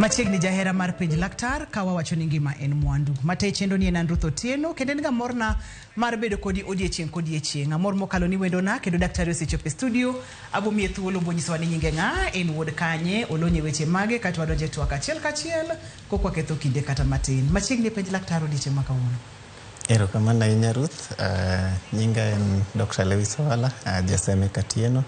Machiegni jahera mar Penj Laktar ka wawacho ni ngima en mwandu. Mate chendo ni en an Ruth Otieno kendo en ga morna mar bedo kodi odiechieng' kodiechieng'. Amor mokalo ni wendona kendo daktari osechopo e studio. Abo miye thuolo bonyisowa ni nyinge ng'a, en wuod kanye, olony e weche mage kato wadonjo e twak achiel kachiel kok waketho kinde kata matin. Machiegni e Penj Laktar odiechieng' ma kawuono. Erokamano ahinya Ruth. Nyinga en Dr. Lewis Owala, Jaseme Katieno.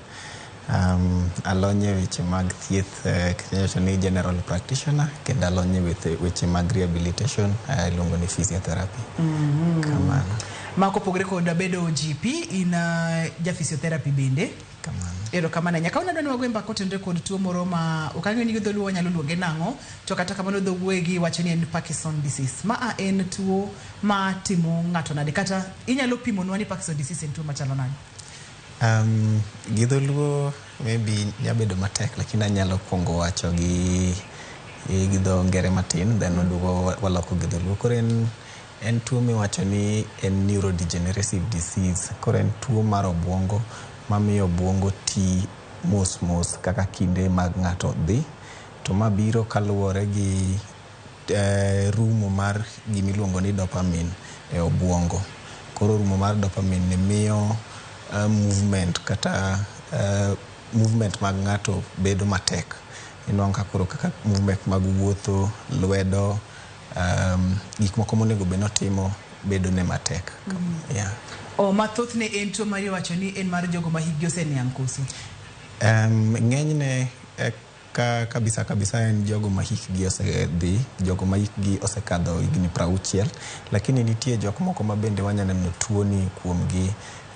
Alony e weche mag thieth, kiwacho ni general practitioner, kendo alony e weche mag rehabilitation, iluongo ni physiotherapy. Kamano. Ma kopogore kod bedo GP, in ja physiotherapy bende. Kamano. Erokamano ahinya. Kawuono adwa ni wago mbaka kotenore kod tuo moro ma ok ang'eyo ni gi dholuo wanyalo luonge nang'o, to kata kamano dhowuoyegi wacho ni en Parkinson disease. Ma a en tuo ma timo ng'ato nade kata inyalo pimonwa ni Parkinson disease en tuo machalo nade? Gi dholuo maybe nyabedo matek, lakini anyalo kuongo wacho gi dho ngere matin, then waduogo waloko gi dholuo. Koro en tuo miwacho ni en neurodegenerative disease. Koro en tuo mar obuongo mamiyo obuongo ti mos mos kaka kinde mag ng'ato dhi. To ma biro kaluwore gi rumo mar gimiluongo ni dopamine e obuongo. Koro rumo mar dopamine ni miyo movement kata movement mag ng'ato bedo matek. Inwang'o ka koro kaka movement mag wuotho, lwedo, gik moko monego bed notimo bedo ne matek. Yeah. O ma thothne en tuo ma iwacho ni en mar jogo ma hikgi oseniang' koso? Ng'enyne ka kabisa kabisa en jogo ma hikgi osedhi, jogo ma hikgi osekadho higni 60, lakini nitie jok moko ma bende wanya neno tuo ni kuomgi,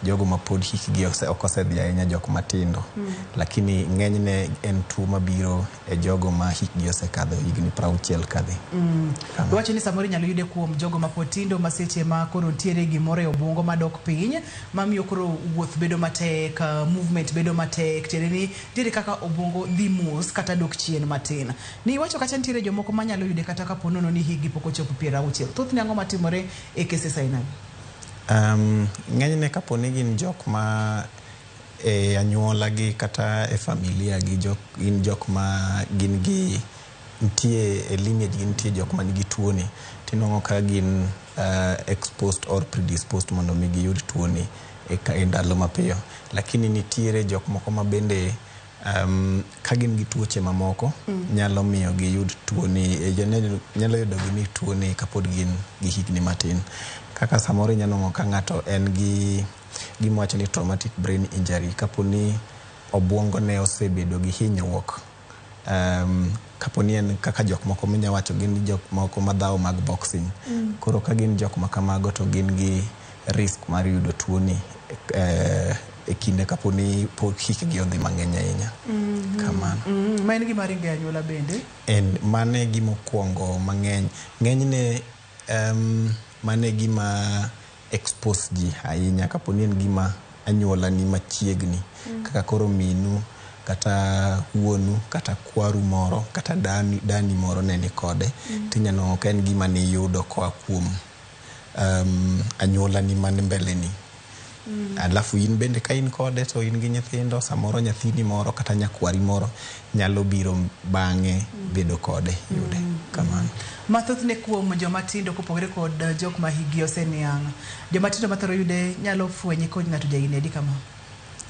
jogo ma pod hikgi ok osedhi ahinya, jok matindo. Lakini ng'enyne en tuo mabiro e jogo ma hikgi osekadho higni 60 kadhi. Iwacho ni samoro inyalo yude kuom jogo ma pod tindo ma seche ma koro nitiere gimoro e obuongo madok piny mamiyo koro wuoth bedo matek, movement bedo matek, tiende ni nitiere kaka obuongo dhi mos kata dok chien matin. Ni iwacho kacha nitiere jomoko manyalo yude kata kapo nono ni hikgi pok ochopo 60. Thothne ang'o matimore e cases aina gi? Ng'enyne kapo ni gin jok ma e anyuola gi kata e familia gi gin jok ma gin gi nitie e lineage gi nitie jok ma nigi tuo ni, tinwang'o ka gin exposed or predisposed mondo mi giyud tuo ni e ndalo mapiyo. Lakini nitiere jok moko ma bende ka gin gi tuoche mamoko nyalo miyo giyud tuo ni, nyalo yudo gi ni tuo ni kapod gin gi higni matin. Kaka samoro inyalo nwang'o ka ng'ato en gi gima wacho ni traumatic brain injury, kapo ni obuongo ne osebedo gi hinyruok, kapo ni en kaka jok moko minya wacho gin jok moko madhawo mag boxing. Koro ka gin jok ma kamago to gin gi risk mar yudo tuo ni e kinde kapo ni pok hikgi odhi mang'eny ahinya. Kamano. Ma en gima ringo e anyuola bende? En mano e gima okuongo mang'eny. Ng'enyne mano e gima expose ji ahinya kapo ni en gima anyuola ni machiegni. Kaka koro minu kata wuonu kata kwaru moro kata dani moro ne ni kode. Tinyalo nwang'o ka en gima niyudo koa kuom anyuola ni man mbele ni. Alafu in bende ka in kode to in gi nyithindo, samoro nyathini moro kata nyakwari moro nyalo biro bang'e bedo kode yude. Kamano. Ma thothne kuom joma tindo kopogore kod jok ma hikgi oseniang', joma tindo mathoro yude nyalo fwenye kod ng'ato jahigni adi kama?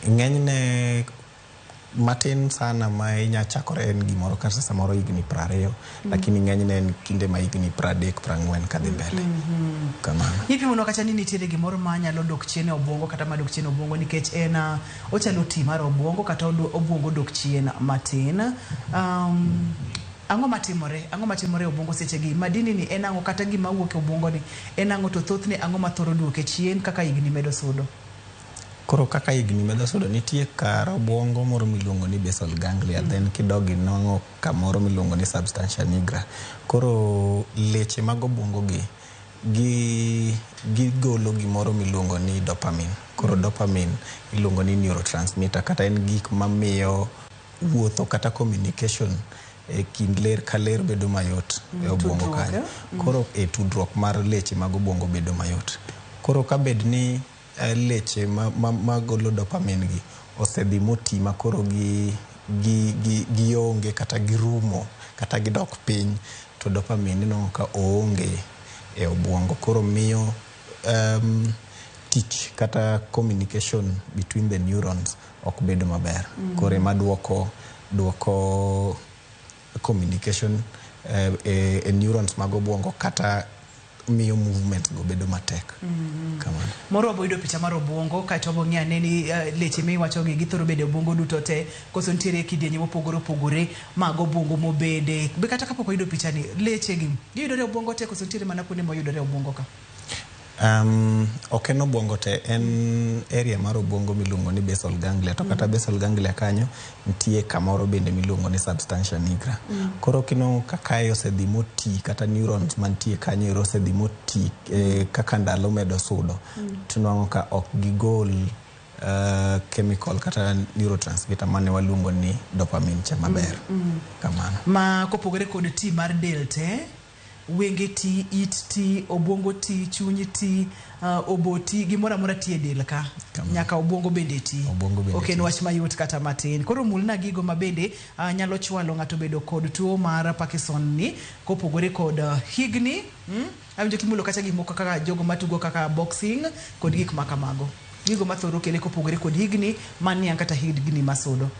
Ng'enyne matin sana ma inya chakore en gimoro kata samoro higni 20, lakini ng'enyne en kinde ma higni 30 40 kadhi mbele. Kamano. Ipimonwa kacha ni nitiere gimoro ma nyalo dok chien e obuongo kata madok chien e obuongo nikech en ochalo ti mar obuongo kata obuongo dok chien matin. Ang'o matimore? Ang'o matimore e obuongo seche gi? Madini ni en ang'o kata gima wuok e obuongo ni en ang'o to thothne ang'o mathoro duoke chien kaka higni medo sudo? Koro kaka higni medo sudo, nitie kar obuongo moro miluongo ni basal ganglia, then kidog inwang'o kamoro miluongo ni substantia nigra. Koro leche mag obuongo gi gigolo gimoro miluongo ni dopamine. Koro dopamine iluongo ni neurotransmitter, kata en gik mamiyo wuotho kata communication e kind ler ka ler bedo mayot e obuongo kanyo. Koro e tudruok mar leche mag obuongo bedo mayot. Koro ka bed ni leche magolo dopamine gi osedhi moti ma koro gionge kata girumo. kata gidok piny to dopamine inwang'o ka oonge e obuongo. Koro miyo tich kata communication between the neurons ok bedo maber. Koro ema duoko communication e neurons mag obuongo kata miyo movement go bedo matek. Kamano. Moro wabo yudo picha mar obuongo kaeto wabo ng'iyo ane ni leche miwachogi githoro bedo e obuongo duto te koso nitiere kidienje mopogore opogore mag obuongo mobede. Be kata kapok wayudo pichani, leche gi giyudore e obuongo te koso nitiere mana kuonde moyudore e obuongo ka? Ok en obuongo te, en area mar obuongo miluongo ni basal ganglia. To kata basal ganglia kanyo nitie kamoro bende miluongo ni substantia nigra. Koro kinwang'o ka kae osedhi moti kata neurons mantie kanyo ero osedhi moti kaka ndalo medo sudo, tinwang'o ka ok gigol chemical kata neurotransmitter mane waluongo ni dopamine cha maber. Kamano. Ma kopogore kod ti mar del te, wenge ti, it ti, obuongo ti, chuny ti, obo ti, gimoro amora ti e del ka. Nyaka obuongo bende ti. Obuongo bende Ok en ti. wach mayot kata matin. Koro mulna gigo ma bende nyalo chwalo ng'ato bedo kod tuo mar Parkinson ni kopogore kod higni. Awinjo kimulo kacha gik moko kaka jogo matugo kaka boxing kod gik ma kamago. Gigo mathoro kele kopogore kod higni maniang' kata higni masudo.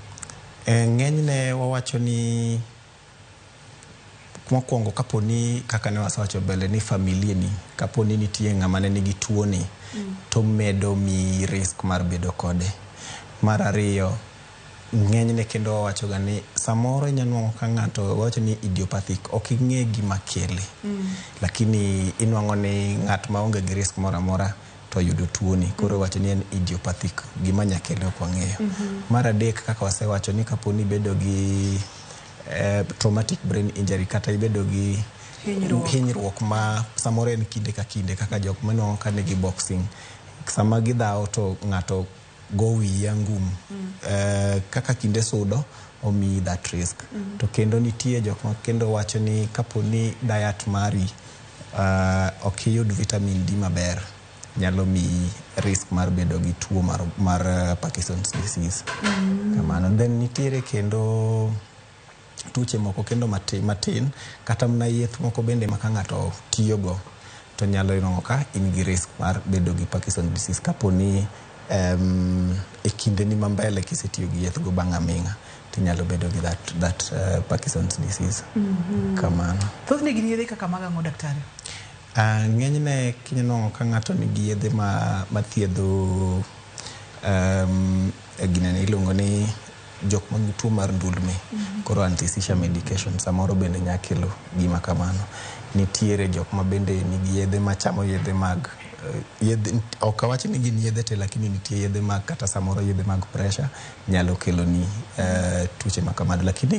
Ng'enyne wawacho ni mokwongo kaponi kaka ne wasewacho mbele ni familia ni kaponi nitie ng'ama ne nigi tuo ni to medo miyi risk mar bedo kode. Mar ariyo, ng'enyne kendo wawacho ga ni samoro inya nwang'o ka ng'ato wawacho ni idiopathic, ok ing'e gima kele. Lakini inwang'o ni ng'at maonge gi risk moro amora to oyudo tuo ni. Koro iwacho ni en idiopathic, gima nya kele ok wang'eyo. Mar adek kaka wasewacho ni kaponi ibedo gi traumatic brain injury kata ibedo gi hinyruok ma samoro en kinde ka kinde kaka jok manwang'o ka nigi boxing, sama gidhawo to ng'ato go wiyi angum, kaka kinde sudo omiyi that risk. To kendo nitie jok ma kendo wacho ni kaponi diet mari ok iyud vitamin D maber, nyalo miyi risk mar bedo gi tuo mar Parkinson's disease. Kamano. Then nitiere kendo tuoche moko kendo matin kata mana yeth moko bende ma ka ng'ato tiyogo to nyalo nwang'o ka in gi risk mar bedo gi Parkinson's disease kaponi e kindeni ma mbele kisetiyo gi yeth go bang' aming'a tinyalo bedo gi that Parkinson's disease. Kamano. Thothne gin yedhe kaka mag ang'o, daktari? Ng'enyne kineno ka ng'ato nigi yedhe mathiedho ginene iluongo ni jok man gi tuo mar ndulme. Koro anti-seizure medication samoro bende nya kelo gima kamano. Nitiere jok ma bende nigi yedhe machamo yedhe mag yedhe, ok awach ni gin yedhe te, lakini nitie yedhe mag kata samoro yedhe mag pressure nyalo kelo ni tuoche ma kamano, lakini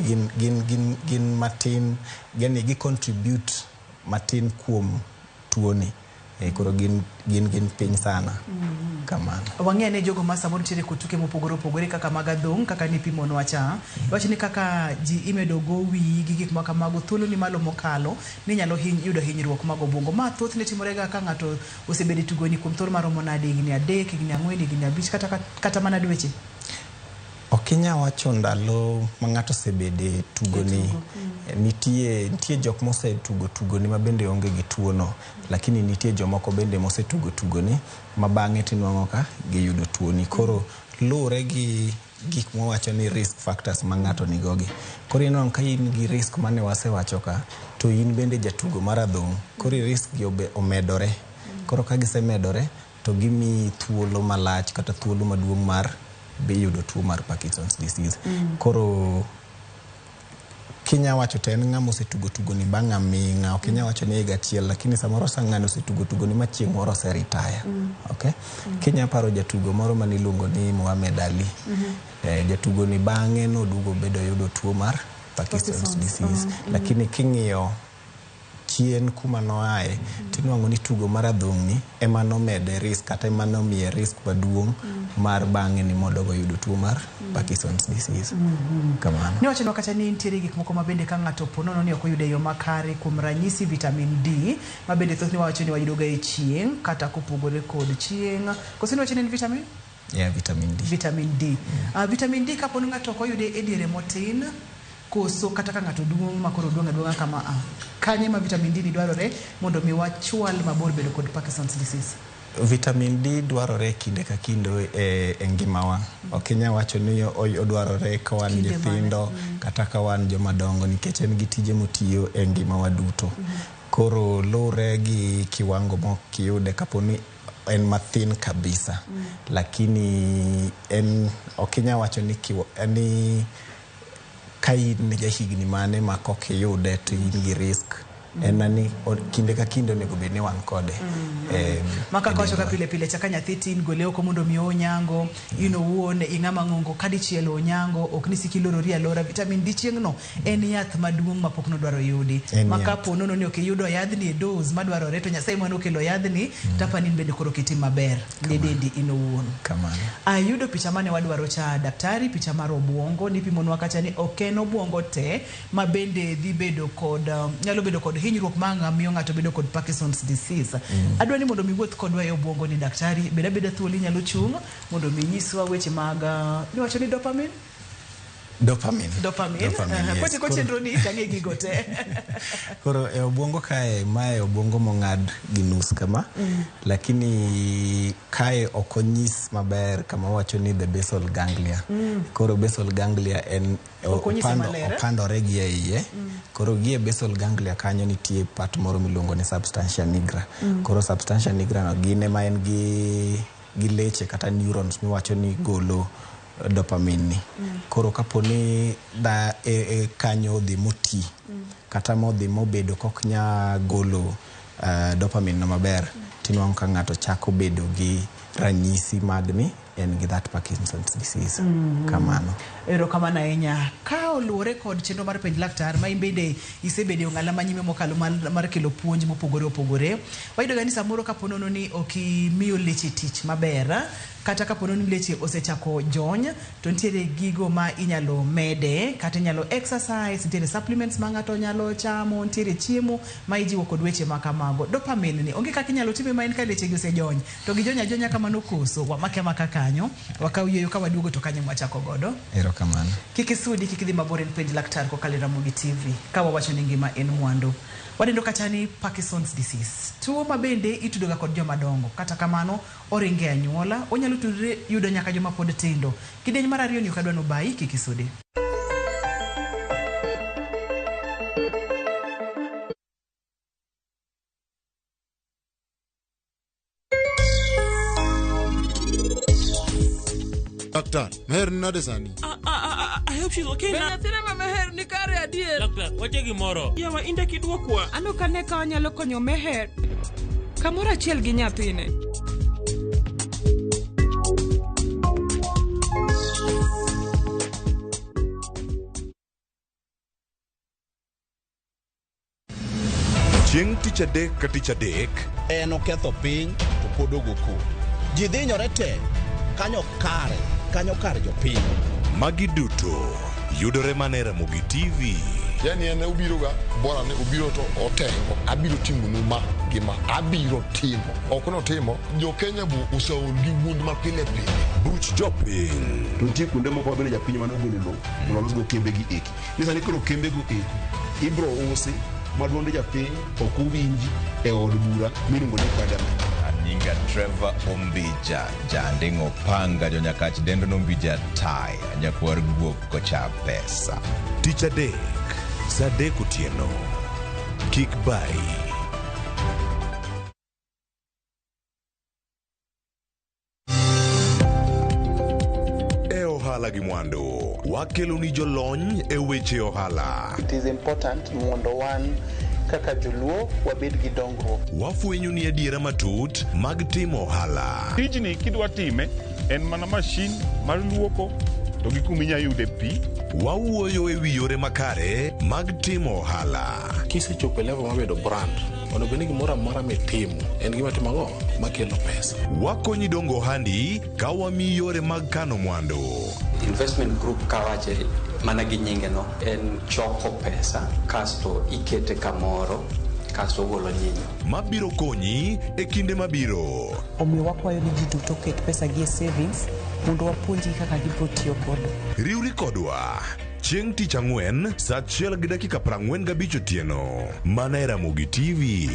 gin matin, yani gi contribute matin kuom tuoni. Koro gin piny sana. Kamano. Wang'eyo ni jogo ma samoro nitiere kod tuke mopogore opogore kaka mag adhong', kaka nipimonwa cha. Wach ni kaka ji imedo go wiyi gi gik ma kamago, thuolo ni malo mokalo ni nyalo yudo hinyruok mag obuongo. Ma thothne timore ga ka ng'ato osebedo e tugoni kuom thuolo maromo nade, higni 3, higni 4, higni 5, kata mana dweche. Ok inyal wacho ndalo ma ng'ato osebede tugoni. Nitie jok mosetugo tugoni ma bende onge gi tuo no, lakini nitie jomoko bende mosetugo tugoni ma bang'e tinwang'o ka giyudo tuoni. Koro luwore gi gik mwawacho ni risk factors ma ng'ato nigogi. Koro inwang'o ka in gi risk mane wasewacho ka, to in bende jatugo mar adhong', koro risk gi omedore. Koro ka gisemedore to gimiyi thuolo malach kata thuolo maduong' mar be yudo tuo mar Parkinson's disease. Koro kinya wacho to en ng'ama osetugo tugoni bang' aming'a, ok inya wacho ni higa achiel, lakini samoro sa ng'ani osetugo tugoni ma chieng' moro oseretire. Okay? Kinya paro jatugo moro mane iluongo ni Muhammad Ali. Jatugo ni bang'e noduogo bedo yudo tuo mar Parkinson's disease. Lakini king'iyo chien kuma noaye, tinwang'o ni tugo mar adhong' ni ema nomede risk kata ema nomiye risk maduong' mar bang'e ni modogo yudo tuo mar Parkinson's disease. Kamano. Niwachonwa kata ni nitiere gik moko ma bende ka ng'ato po nono ni ok oyudo e yo makare, kuom ranyisi vitamin D ma bende thothne wawacho ni wayudo ga e chieng' kata kopogore kod chieng'. Koso niwacho ni en vitamin? Yeah, vitamin D. Vitamin D. Vitamin D kapo ni ng'ato ok oyude e diere motin, Koso kata ka ng'ato duong' ma koro duong' aduong'a kama a. Kanye ma vitamin D ni dwarore mondo mi wachwal mabor bedo kod Parkinson's disease? Vitamin D dwarore kinde ka kinde e ngimawa. Ok inyal wacho ni odwarore ka wan nyithindo kata ka wan joma dongo nikech en gi tije motiyo e ngimawa duto. Koro luwre gi kiwango mokiyude kapo ni en mathin kabisa. Lakini en ok inyal wacho ni ka in jahigni mane ma kok iyude to in gi risk. En ni kinde ka kinde onego bed ni wan kode. Maka kawacho ka pile pile chaka nyathi tin gole oko mondo mi onyango, in owuon ing'ama ng'ongo kadichiel onyango, ok ni sik ilorori alora. Vitamin D chieng'no en yath maduong' mapok nodwaro yudi. Ma kapo nono ni ok iyudo yadhni e dose madwarore to Nyasaye mane okelo yadhni, tapani in bende koro ok itim maber ne dendi in owuon. Kamano. Ayudo picha mane wadwaro cha daktari, picha mar obuongo, nipimonwa kacha ni ok en obuongo te ma bende dhi bedo kod nyalo bedo kod hinyruok ma miyo ng'ato bedo kod Parkinson's disease. Adwa ni mondo mi wuoth kodwa e obuongo ni daktari, bed abeda thuolo inyalo chung' mondo mi nyiswa weche mag niwacho ni dopamine? Dopamine. Dopamine. Dopamine, yes. Kotieko chenro ni tang'e gigo te. Koro e obuongo kae, mae obuongo mong'ad gi nus kama, lakini kae ok onyis maber kama wacho ni the basal ganglia. Koro basal ganglia en opandore gi e iye. Koro gi e basal ganglia kanyo nitie part moro miluongo ni substantia nigra. Koro substantia nigra no gin ema en gi leche kata neurons miwacho ni golo dopamine ni. Koro kapo ni da kanyo odhi moti, kata modhi mobedo kok nya golo dopamine no maber, tinwang'o ka ng'ato chako bedo gi ranyisi mag ni en gi that Parkinson's disease. Kamano. Erokamano ahinya. Ka oluwore kod chenro mar penj laktar ma in bende isebedo e ong'ala manyime mokalo mar kelo puonj mopogore opogore, wayudo ga ni samoro kapo nono ni ok imiyo leche tich maber, kata kapo nono ni leche osechako jony, to nitiere gigo ma inyalo mede, kata inyalo exercise, nitiere supplements ma ng'ato nyalo chamo, nitiere chiemo ma ijiwo kod weche ma kamago. Dopamine ni onge kaka inyalo time ma en ka leche gi osejony, to gijony ajonya kamano koso, wamake amaka kanyo, wakaw yweyo ka waduogo to kanyo mwachako godo. Erokamano. Kik isudi, kik idhi mabor en penj laktar kokalo e Ramogi TV, ka wawacho ni ngima en mwandu. Waneno kacha ni Parkinson's disease, tuo ma bende itudoga kod joma dongo, kata kamano oringe anyuola, onyalo tudore yudo nyaka joma pod tindo. Kidieny mar ariyo ni ok adwa nobayi, kik isudi. Doctor, Meher ni nade sani? I hope she's okay Be now. nyathina ma Meher ni kare adier? Laktar, wache gimoro. Yawa inde kidwokwa. An ok ane ka wanyalo konyo Meher kamoro achiel gi nyathine. Chieng' tich adek ka tich adek, En oketho piny to pod ogo koko. Ji dhinyore te kanyo kare, kanyo kar jopiny. Magi duto yudore mana e Ramogi TV. Yani en obiro ga bora ni obiro to otengo. Abiro timonu ma gi ma. Abiro timo. Ok notimo. Jo Kenya bu oseol gi wuond ma pile pile. Buch jopiny. To nitie kuonde moko ma bende japiny mane ogolo lowo mondo olosgo kembe gi eki. Ni sani koro kembego eko ibro usi ma duond japiny ok owinji e od bura miluongo ni parliament. Nyinga Trevor Ombija, janding'o panga jonyakach dendo nombija tai, nyakwar guok kocha pesa. Tich adek, saa 3 otieno. Kik bayi. E ohala gi mwandu, wakelo ni jolony e weche ohala. It is important mondo wan kaka joluo wabed gi dongruok. Wafwenyo ni adiera matut mag timo ohala. Tijni kidwa time en mana mashin mar luoko to gi kuma inya yude pi. Wawuoyo e wi yore makare mag timo ohala. Kisechopo e level mar bedo brand, onego bed ni gimoro amora mitimo en gima timo ang'o makelo pesa. Wakonyi dongo ohandi ka wamiyi yore mag kano mwandu. Investment group kawache mana gi nyinge no en choko pesa kasto ikete kamoro kasto ogolo nyinyo. Mabiro konyi e kinde mabiro. Omiyo wakwayo ni ji duto oket pesa gi e savings mondo wapuonjgi kaka gibiro tiyo godo. Riwri kodwa. Chieng' tich ang'wen sa 1:45 otieno. Mana e Ramogi TV.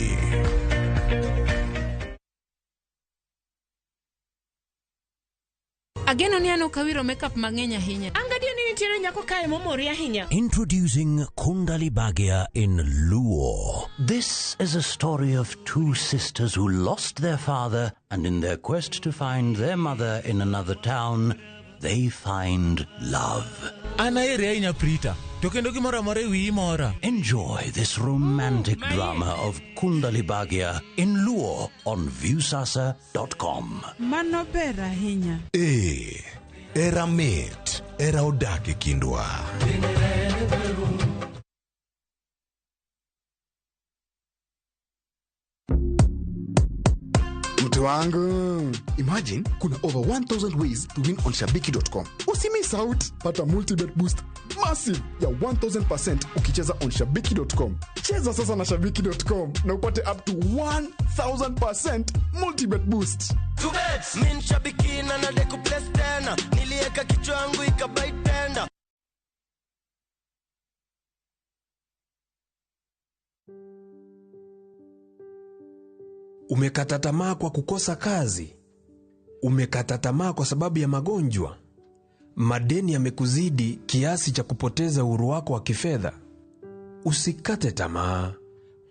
Ageno ni an ok awiro makeup mang'eny ahinya. An gadier ni nitiere nyako kae momori ahinya. Introducing Kundali Bhagya in Luo. This is a story of two sisters who lost their father, and in their quest to find their mother in another town, they find love. An aheri ahinya Prita, to kendo gimoro amora e wiyi mora. Enjoy this romantic drama of Kundali Bhagya in Luo on Viusasa.com. Mano ber ahinya. Ee, era mit, era odak e kindwa. Mtu wangu, imagine kuna over 1000 ways to win on shabiki.com. Usimiss out, pata multibet boost massive ya 1000% ukicheza on shabiki.com. Cheza sasa na shabiki.com na upate up to 1000% multibet boost. Mi nshabiki na nade kuplace tena, nilieka kichwa yangu ikabai tenda. Umekata tamaa kwa kukosa kazi? Umekata tamaa kwa sababu ya magonjwa? Madeni yamekuzidi kiasi cha kupoteza uhuru wako wa kifedha? Usikate tamaa.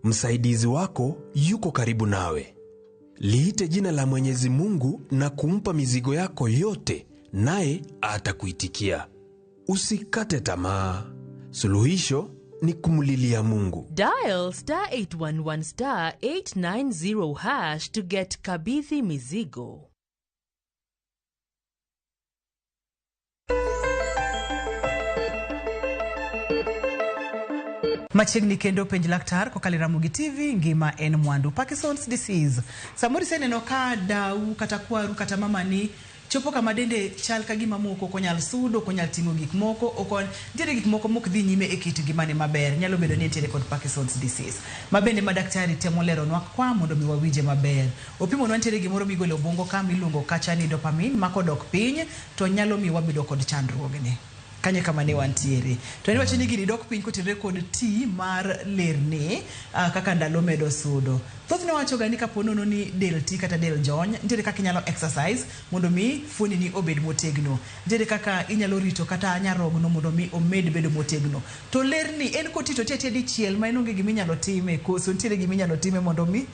Msaidizi wako yuko karibu nawe. Liite jina la Mwenyezi Mungu na kumpa mizigo yako yote, naye atakuitikia. Usikate tamaa. Suluhisho ni kumlilia Mungu. Dial star 811 star 890 hash to get Kabithi Mizigo. Machiegni kendo penj laktar kokalo e Ramogi TV ngima en mwandu. Parkinson's disease. Samoro iseneno ka dau kata kwaru kata mamani chopo kama dende chal ka gima moko ok onyal sudo, ok onyal ting'o gik moko, ok nitiere gik moko mok dhi nyime e kit ngimane maber. Nyalo bedo ni entiere kod Parkinson's disease. Ma bende ma daktari temo leronwa kwa mondo mi wawinje maber. Opimonwa nitiere gimoro migolo e obwongo ka miluongo kacha ni dopamine ma kodok piny to nyalo miyo wabedo kod chandruogni. Kanyo kama ne wantiere. To en wacho ni gini dok piny kotenore kod ti mar lerni kaka ndalo medo sudo. Thothne wacho ga ni kapo nono ni del ti kata del jony, nitiere kaka inyalo exercise mondo mi fuoni ni obed motegno. Nitiere kaka inyalo rito kata nyarogno mondo mi omed bedo motegno. To lerni en koti to ti atiya dichiel ma en onge gima inyalo time, koso nitiere gima inyalo time mondo mi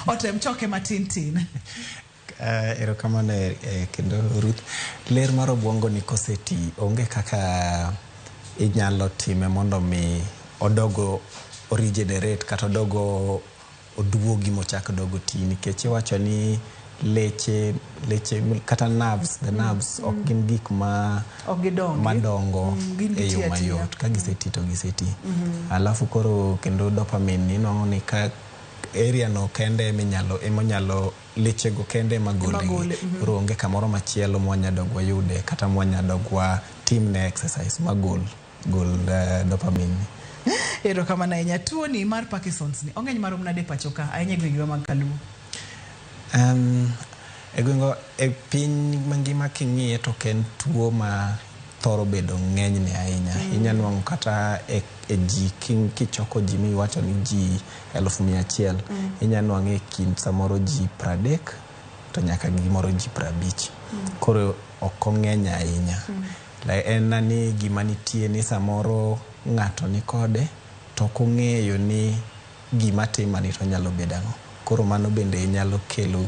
otem choke matin tin. Erokamano kendo Ruth. Ler mar obwongo ni koseti onge kaka inyalo time mondo mi odogo o regenerate kata odogo oduogi mochak dogo ti, nikech iwacho ni leche kata nerves, the nerves ok gin gik ma madongo e yo mayot. Ka giseti to giseti. Alafu koro kendo dopamine inwang'o ni ka area no kende emonyalo lechego kende magole. Koro onge kamoro machielo mwanya dog wayude kata mwanya dog watimne exercise magol gol dopamine. Erokamano ahinya. Tuoni mar Parkinson's ni ong'eny marom nade pacho ka ahinya e gwengewa mag Kaluo? E gwengwa e piny mangima king'iye to ok en tuo ma thoro bedo ng'enyne ahinya. Inyalo nwang'o kata e ji kichoko ji miwacho ni ji 100,000, inyalo nwang'o e kind samoro ji 30 to nyaka gimoro ji 50. Koro ok ong'eny ahinya. En ni gima nitie ni samoro ng'ato ni kode to ok ong'eyo ni gima timani to nyalo bedo ang'o. Koro mano bende nyalo kelo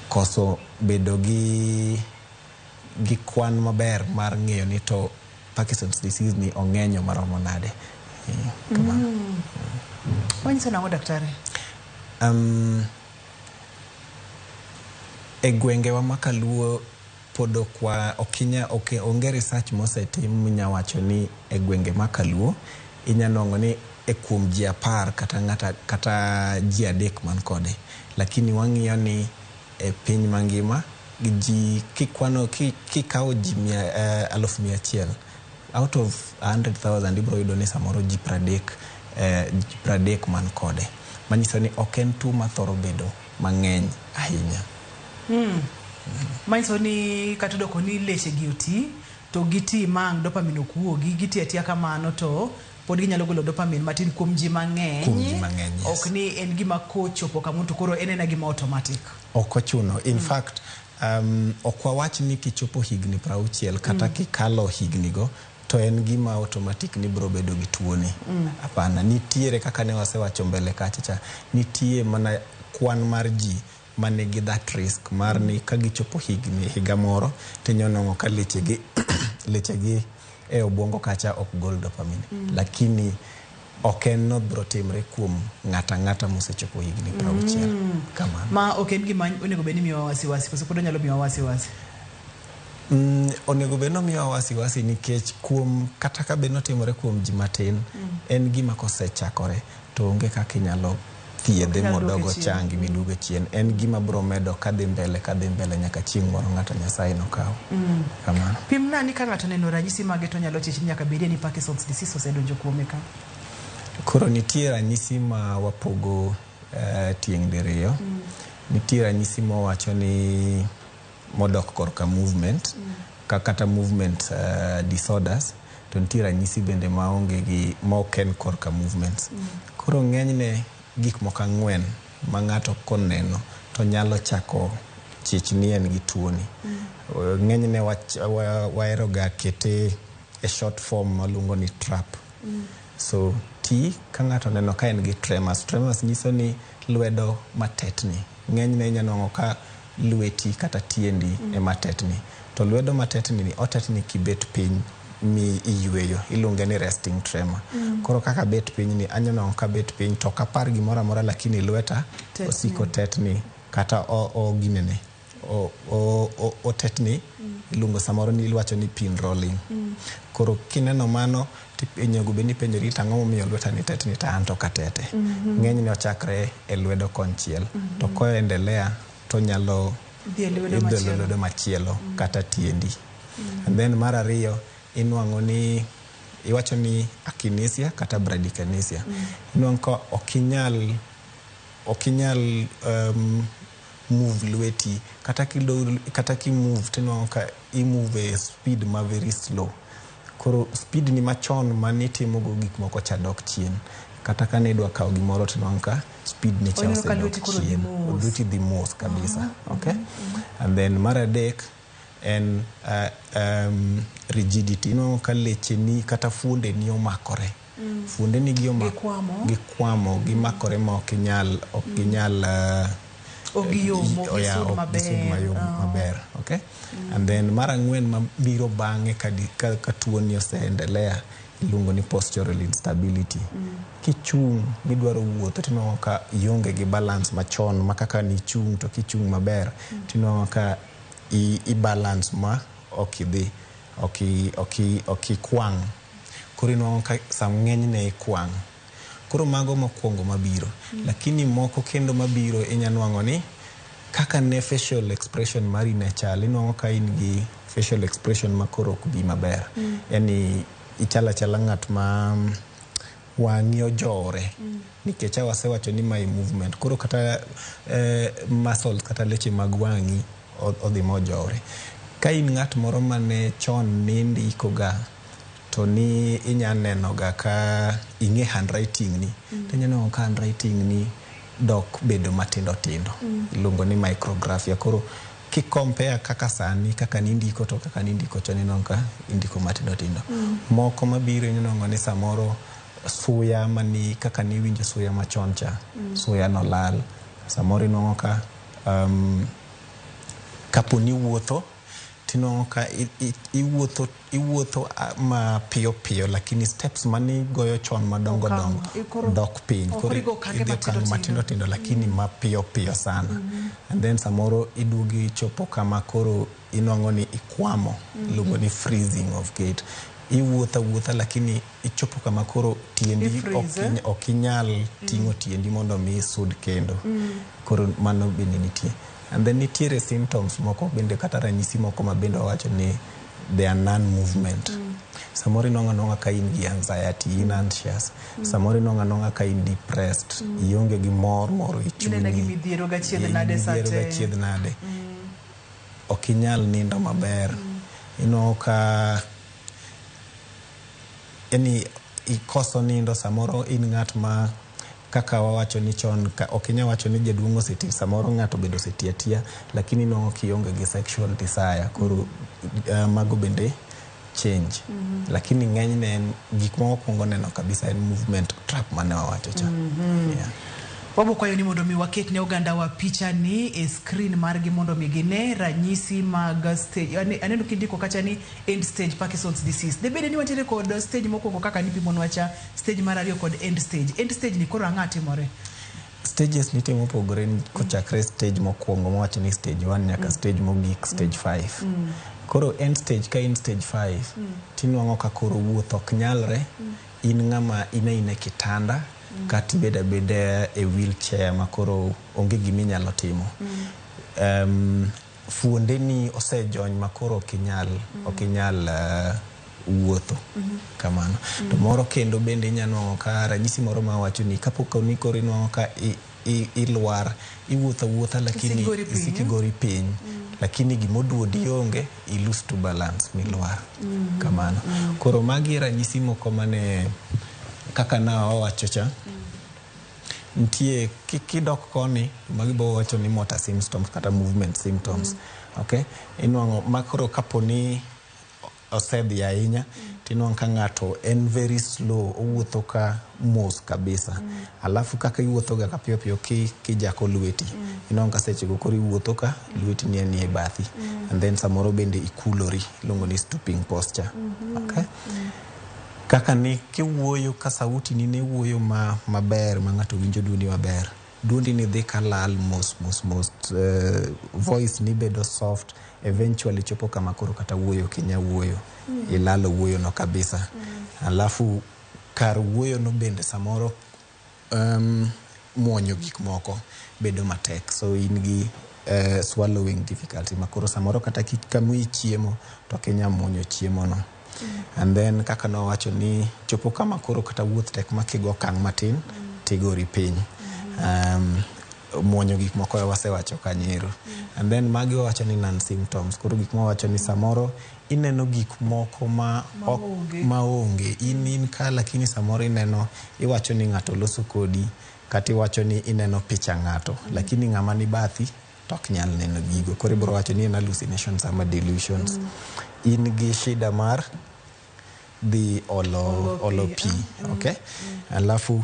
koso bedo gi kwan maber mar ng'eyo ni to Parkinson's disease ni ong'enyo maromo nade. Wanyiso nang'o daktari? E gwengewa ma Kaluo pod ok onge research mosetim minya wacho ni e gwenge ma Kaluo inya nwang'o ni e kuom ji 10 kata ji 3 man kode, lakini wang'iyo ni e piny mangima ji kikwano kikawo ji 100,000 out of 100,000 ibiro yudo ni samoro ji 30 man kode, manyiso ni ok en tuo mathoro bedo mang'eny ahinya. Manyiso ni kata odoko ni leche gi oti to giti ma ang' dopamine ok wuogi, giti atiya kamano to pod ginyalo golo dopamine matin kuom ji mang'eny. Kuom ji mang'eny, yes. Ok ni en gima kochopo kamoro to koro en ena gima automatic. Ok ochuno. In fact, ok wawach ni kichopo higni 60 kata kikalo higni go to en gima automatic ni biro bedo gi tuoni. Hapana, nitiere kaka ne wasewacho mbele kacha cha, nitie mana kwan mar ji manigi that risk mar ni ka gichopo higni higa moro tinya nwang'o ka lechegi lechegi e obwongo kacha ok gol dopamine. Lakini ok en no biro timre kuom ng'ata ang'ata mosechopo higni 60. Kamano. Ma ok en gima onego bed ni miyowa wasiwasi, koso pod onyalo miyowa wasiwasi? Onego bed ni omiyowa wasiwasi nikech kuom kata ka bed notimore kuom ji matin, en gima kosechakore to onge kaka inyalo thiedhe Inyalo duoke modogo chien. Changi miduoge chien. En gima biro medo kadhi mbele kadhi mbele nyaka chieng' moro ng'ato Nyasaye nokaw. Kamano. Pimna ni ka ng'ato oneno ranyisi mage to nyalo chich ni nyaka bedie ni Parkinson's disease osedonjo kuome ka. Koro nitie ranyisi ma wapogo tieng' diriyo. Nitie ranyisi mawacho ni modok korka movement, ka kata movement disorders, to nitie ranyisi bende maonge gi ma ok en korka movements. Koro ng'enyne gik moko ang'wen ma ng'ato koneno to nyalo chako chich ni en gi tuoni. Ng'enyne wahero ga kete e short form maluongo ni TRAP. So T, ka ng'ato oneno ka en gi tremors. Tremors nyiso ni lwedo matetni. Ng'enyne inya nwang'o ka lweti kata tiendi ema tetni. To lwedo matetni ni otetni kibet piny mi iyweyo. Iluonge ni resting tremor. Koro kaka bet piny ni anya nwang'o ka bet piny to ok apar gimoro amora, lakini lweta Tetni. Osiko tetni kata o ginene otetni. Iluongo samoro ni iwacho ni pin rolling. Koro kineno mano onego bed ni ipenjori to ang'o momiyo lweta ni tetni to an to ok atete. Ng'enyne ochakre e lwedo konchiel to koendelea to nyalo Dhi e lwedo idhi e machielo. Lwedo machielo kata tiendi. And then mar ariyo inwang'o ni iwacho ni akinesia kata bradykinesia. Inwang'o ka ok inyal move lweti kata kata kimove tinwang'o ka imove e speed ma very slow. Koro speed ni machon manitimogo gik moko cha dok chien. Kata ka nidwa kawo gimoro tinwang'o ka speed ni cha Oneno ka osedok lweti koro dhi chien. mos. Lweti dhi mos kabisa. Okay? And then mar adek en rigidity. Inwang'o ka lecheni kata fuondeni omakore. Fuondeni gi Gikwamo. Gikwamo, gimakore ma ok ginyal Ok giyom, ok yeah, gisud ok gisud maber. mayom maber. Okay? And then mar ang'wen mabiro bang'e ka tuoni oseendelea iluongo ni postural instability. Kichung' midwaro wuotho tinwang'o ka ionge gi balance machon ma kaka nichung' to kichung' maber tinwang'o ka i balance ma ok idhi ok ikwang'. Koro inwang'o ka sam ng'enyne ikwang'. Koro mago mokwongo mabiro. Lakini moko kendo mabiro inya nwang'o ni kaka ne facial expression mari ne chal, inwang'o ka in gi facial expression ma koro ok bi maber. Yani ichalo achala ng'at ma wang'i ojowore. Nikech a wasewacho ni mae movement. Koro kata muscles kata leche mag wang'i odhi mojowore. Ka in ng'at moro mane chon nindiko ga to ni inya neno ga ka ing'e handwriting ni, tinya neno ka handwriting ni dok bedo matindo tindo. Iluongo ni micrographia. Koro ki compare kaka sani kaka nindiko to kaka nindiko chon ineno ka indiko matindo tindo. Moko mabiro inwang'o ni samoro suya mani kaka niwinjo suya machon cha, suya no lal. Samoro inwang'o ka kapo ni iwuotho tinwang'o ka iwuotho ma piyo piyo, lakini steps manigoyo chon madongo Okang', dongo dok piny. Oh, Koro koro igo okange idhi matindo okang' matindo tindo lakini mapiyo piyo sana. And then samoro iduogo ichopo kama koro inwang'o ni ikwamo. Iluongo ni freezing of gait. Iwuotho awuotha lakini ichopo kama koro tiendi I-freeze, eh? ok inyal ting'o tiendi mondo mi isud kendo. Koro mano bende nitie. And then nitiere symptoms moko bende kata ranyisi moko ma bende wawacho ni they are non-movement. Samoro inwang'o anwang'a ka in gi anxiety, in anxious. Samoro inwang'o anwang'a ka in depressed. Ionge gi mor moro e Inene gi chunyi. midhiero gachiedh In nade midhiero sate. gachiedh nade. Ok inyal nindo maber. Inwang'o ka yani ikoso nindo samoro in ng'at ma kaka wawacho ni chon ka, ok inyal wacho ni jaduong' oseti samoro ng'ato bende oseti atiya lakini inwang'o kionge gi sexual desire koro mago bende change. Lakini ng'enyne en gik ma wakwongo neno kabisa en movement trap mane wawacho cha. Yeah. Wabo kwayo ni mondo mi waket ne oganda wa picha ni e screen margi mondo mi gine ranyisi mag stage. Aneno kindiko kacha ni end stage Parkinson's disease. De bede ni wantiere kod stage mokwongo kaka nipimonwa cha, stage mar ariyo kod end stage. End stage ni koro ang'a timore? Stages nitie mopogore kochakre stage mokwongo mawacho ni stage 1 nyaka stage mogik stage 5. Koro end stage ka in stage 5 tinwang'o ka koro wuoth ok nyalre, in ng'ama in aina e kitanda kata ibed abeda e wheelchair ma koro onge giminyalo timo. Fuondeni osejony ma koro ok inyal wuotho kamano. To moro kendo bende inya nwang'o ka ranyisi moro mawacho ni kapok ni koro inwang'o ka ilwar iwuotho awuotha lakini Isikigori piny, isik igori piny lakini gimoduodi onge i lose to balance milwar kamano. Koro magi ranyisi moko mane kaka na wawacho cha nitie kidok koni magi bo wacho ni motor symptoms kata movement symptoms. Okay, inwang'o makoro kaponi osedhi ahinya tinwang'o ka ng'ato en very slow owuotho ka mos kabisa. Alafu kaka iwuotho ga ka piyo piyo kijako lweti inwang'o ka sechego koro iwuotho ka lweti ni enie bathi. And then samoro bende ikulori iluongo ni stooping posture. Okay? Kaka ni kiwuoyo ka sauti ni ne wuoyo maber ma ng'ato winjo duondi maber duondi ni dhi kalal mos mos mos voice ni bedo soft eventually chopo kama koro kata wuoyo ok inyal wuoyo. Ilalo wuoyo no kabisa. Alafu kar wuoyo no bende samoro muonyo gik moko bedo matek so in gi swallowing difficulty ma koro samoro kata kama chiemo to ok inyal muonyo chiemo no. And then kaka nowacho ni chopo kama koro kata wuoth tek ma kigo okang' matin tigori piny. Muonyo gik moko wasewacho kanyo. And then magi wawacho ni non symptoms koro gik mawacho ni samoro ineno gik moko ma maonge in ka lakini samoro ineno iwacho ni ng'ato loso kodi kata iwacho ni ineno picha ng'ato lakini ng'ama ni bathi to ok nyal neno gigo koro ibiro wacho ni en hallucinations ama delusions. In gi shida mar dhi olo pi okay? Alafu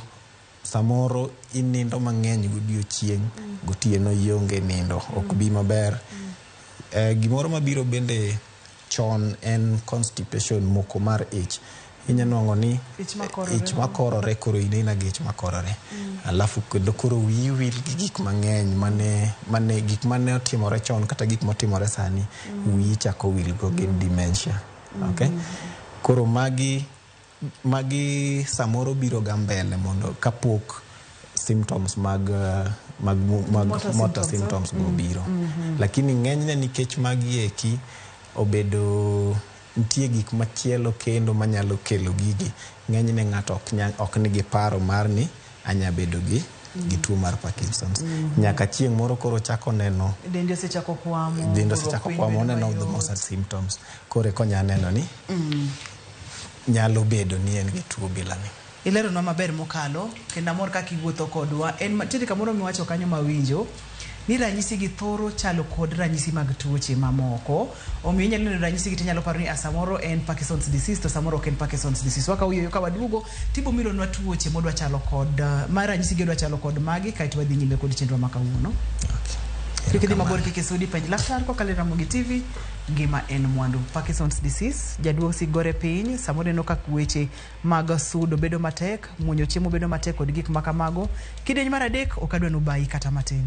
samoro inindo mang'eny godiochieng' gotieno ionge nindo ok bi maber. Gimoro mabiro bende chon en constipation moko mar ich. Inya nwang'o ni ich makorore koro in aina gi ich makorore. Alafu kendo koro wiyi wil gi gik mang'eny mane gik mane otimore chon kata gik motimore sani wiyi chako wil go gin dementia. Okay? Koro magi samoro biro ga mbele mondo kapok symptoms mag motor symptoms go biro. Lakini ng'enyne nikech magi eki obedo nitie gik machielo kendo manyalo kelo gigi ng'enyne ng'ato ok nigi paro mar ni anya bedo gi tuo mar Parkinson's. Nyaka chieng' moro koro chako neno dendi osechako kwamo oneno the motor symptoms koro eka onya neno ni nyalo bedo ni en gi tuo bilani. Ileronwa maber mokalo kendo amor kaka iwuotho kodwa. En nitiere kamoro miwacho kanyo mawinjo ni ranyisi gi thoro chalo kod ranyisi mag tuoche mamoko. Omiyo inyalo neno ranyisi gi tinyalo paro ni samoro en Parkinson's disease to samoro ok en Parkinson's disease. Wakawo ka waduogo tibo milonwa tuoche modwa chalo kod ma ranyisi gi odwa chalo kod magi kaeto wadhi nyime kod chenro ma kawuono. Kik idhi mabor kik isudi penj laktar kokalo e Ramogi TV. Ngima en mwandu. Parkinson's disease jaduong' sigore piny samoro neno ka weche mag sudo bedo matek, muonyo chiemo bedo matek kod gik makamago. Kidieny mar 3 ok adwa nubayi kata matin.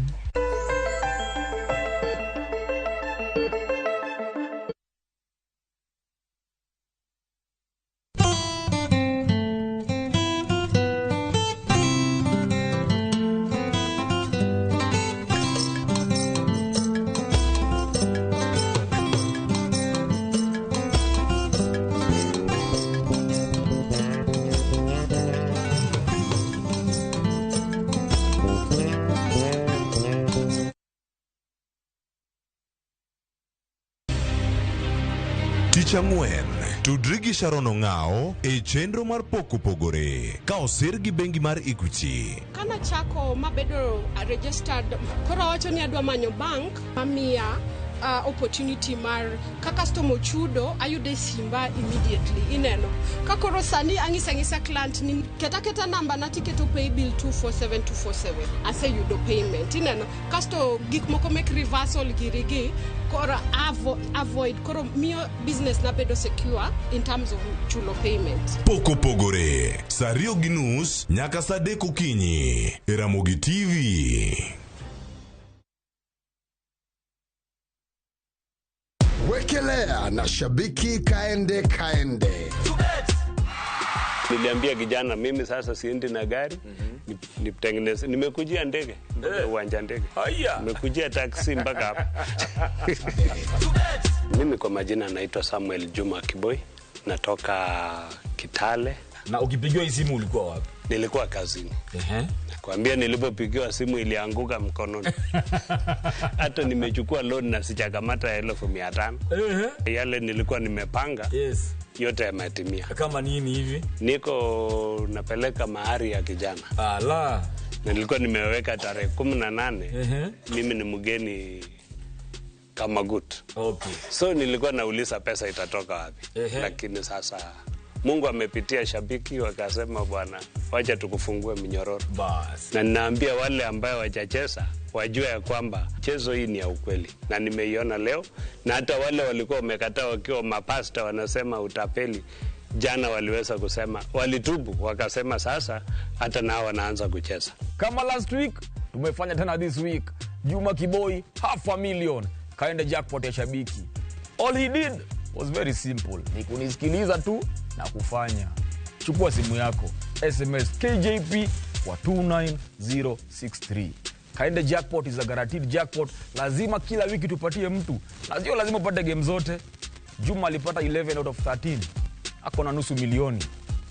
Tich ang'wen, tudri gi Sharon Ong'ao e chenro mar Pok Opogore ka osir gi bengi mar Equity. Kanachako mabedo registered, koro awacho ni adwa manyo bank mamiya opportunity mar ka customer ochudo ayudo e simba immediately ineno ka koro sani ang'isa ang'isa client ni keta keta namba na tiketo paybill 247247 aseyudo payment ineno kasto gik moko mek reversal giri gi koro avoid koro miyo business na bedo secure in terms of chulo payment. Pok Opogore, saa 2:30 nyaka saa 3 okinyi e Ramogi TV. Wekelea na Shabiki Kaende Kaende. Niliambia kijana mimi sasa siendi na gari, nitengeneze. Nimekujia ndege, uwanja ndege. Nimekujia taxi mpaka hapa. Mimi kwa majina naitwa Samuel Juma Kiboi, natoka Kitale. Na ukipigiwa hii simu ulikuwa wapi? Nilikuwa kazini. Nakwambia nilipopigiwa simu ilianguka mkononi. Hata nimechukua loan na sijakamata 500,000. Yale nilikuwa nimepanga. Yote yametimia. Kama nini hivi? Niko napeleka mahari ya kijana. Ala. Nilikuwa nimeweka tarehe 18. Mimi ni mgeni kama gut. Okay. So nilikuwa nauliza pesa itatoka wapi. Lakini sasa Mungu amepitia Shabiki wakasema bwana wacha tukufungue minyororo. Bas. Na ninaambia wale ambao wajacheza wajue ya kwamba chezo hii ni ya ukweli na nimeiona leo, na hata wale walikuwa wamekataa wakiwa mapasta wanasema utapeli, jana waliweza kusema, walitubu wakasema sasa hata nao wanaanza kucheza. Kama last week tumefanya tena this week. Juma Kiboi 500,000 kaenda jackpot ya Shabiki. All he did was very simple, ni kunisikiliza tu na kufanya. Chukua simu yako, SMS KJP kwa 29063. Kaende jackpot is a guaranteed jackpot. Lazima kila wiki tupatie mtu. Na sio lazima upate game zote. Juma alipata 11 out of 13. Ako na 500,000.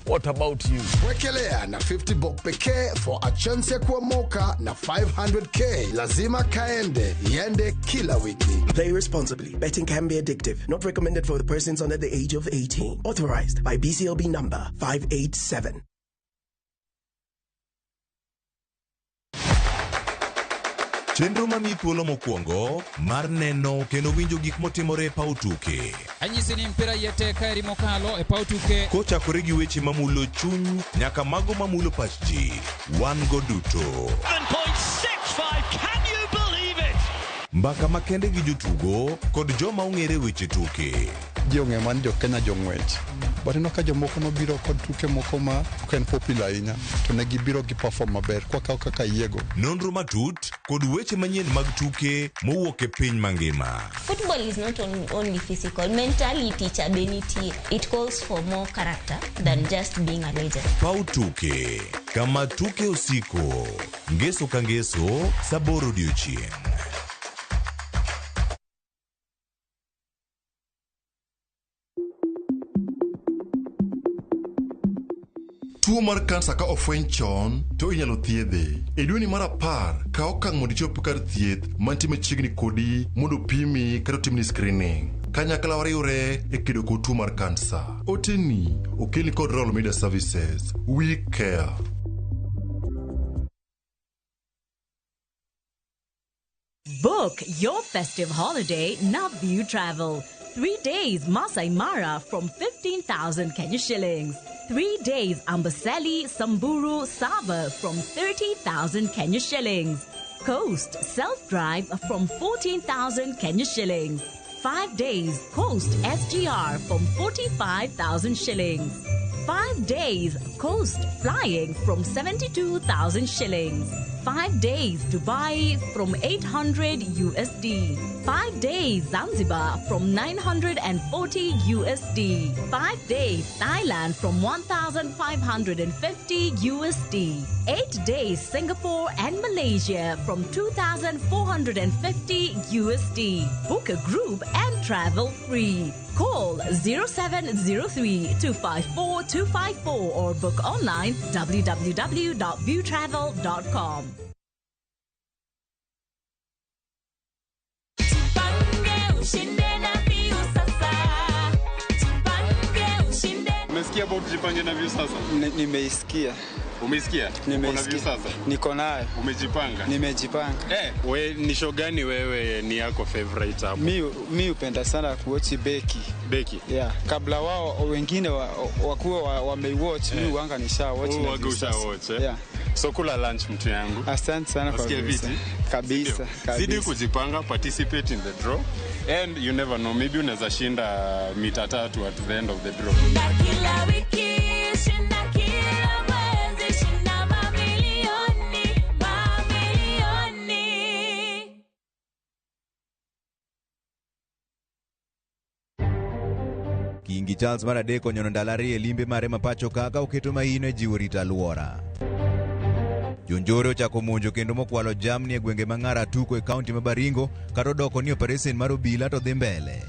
What about you? Wekelea na 50 bob pekee for a chance ya kuomoka na 500k. Lazima kaende, iende kila wiki. Play responsibly. Betting can be addictive. Not recommended for the persons under the age of 18. Authorized by BCLB number 587. Chenro mamiyi thuolo mokwongo mar neno kendo winjo gik motimore e paw tuke. Anyisi ni mpira yete kaeri mokalo e paw tuke. Kochakore gi weche mamulo chuny nyaka mago mamulo pach ji, wan go duto. 7.65, can you believe it? Mbaka makende gi jotugo kod joma ong'ere weche tuke. Ji ong'eyo mana ni jo Kenya jong'wech. But ineno ka jomoko nobiro kod tuke moko ma ok en popular ahinya, to ne gibiro gi perform maber kwakawo kaka yiego. Nonro matut kod weche manyien mag tuke mowuok e piny mangima. Football is not only physical, mentality cha be nitie. It calls for more character than just being a legend. Paw tuke, kama tuke osiko, ngeso ka ngeso, saa 8 odiochieng'. Tuo mar kansa ka ofweny chon to inyalo thiedhe. E dweni mar 10, kaw okang' mondo ichop kar thieth mantie machiegni kodi mondo pimi kata otimni screening. Kanyakla wariwre e kedo kod tuo mar kansa. Oteni okelni kod Royal Media Services. We care. Book your festive holiday Naview Travel. 3 days Masai Mara from 15,000 Kenya shillings. 3 days Amboseli, Samburu, Sava from 30,000 Kenya shillings. Coast self-drive from 14,000 Kenya shillings. 5 days Coast SGR from 45,000 shillings. 5 days Coast flying from 72,000 shillings. 5 days Dubai from 800 USD. 5 days Zanzibar from 940 USD. 5 days Thailand from 1,550 USD. 8 days Singapore and Malaysia from 2,450 USD. Book a group and travel free. Call 0703 254 254 or book online www.viewtravel.com. Ushinde na Viu sasa. Umesikia about Jipange na Viusasa? Nimeisikia. Umeisikia? Nimeisikia. Viusasa? Niko nayo. Umejipanga? Nimejipanga. We ni show gani wewe ni yako favorite hapo? Mi hupenda sana kuwatch Beki. Beki? Yeah, kabla wao wengine wakuwa wameiwatch, mi huanga nisha watch na Huanga Viusasa. usha watch, eh? Yeah. So kula lunch mtu yangu. Asante sana kwa Wasikia Viusasa. viti? Kabisa, Ndio. kabisa. Zidi kujipanga, participate in the draw and you never know, maybe unaweza shinda mita 3 at the end of the draw. Kila wiki, shinda kila mwezi, shinda mamilioni, mamilioni. Kingi Charles mar adek onyono ndalo 2 e limbe mare ma pacho ka oketo maino e jiwo rito alwora. Jonjore ochako monjo kendo mokwalo jamni e gwenge ma Ngara Tuko e kaunti ma Baringo kata odoko ni opereson mar obila to dhi mbele.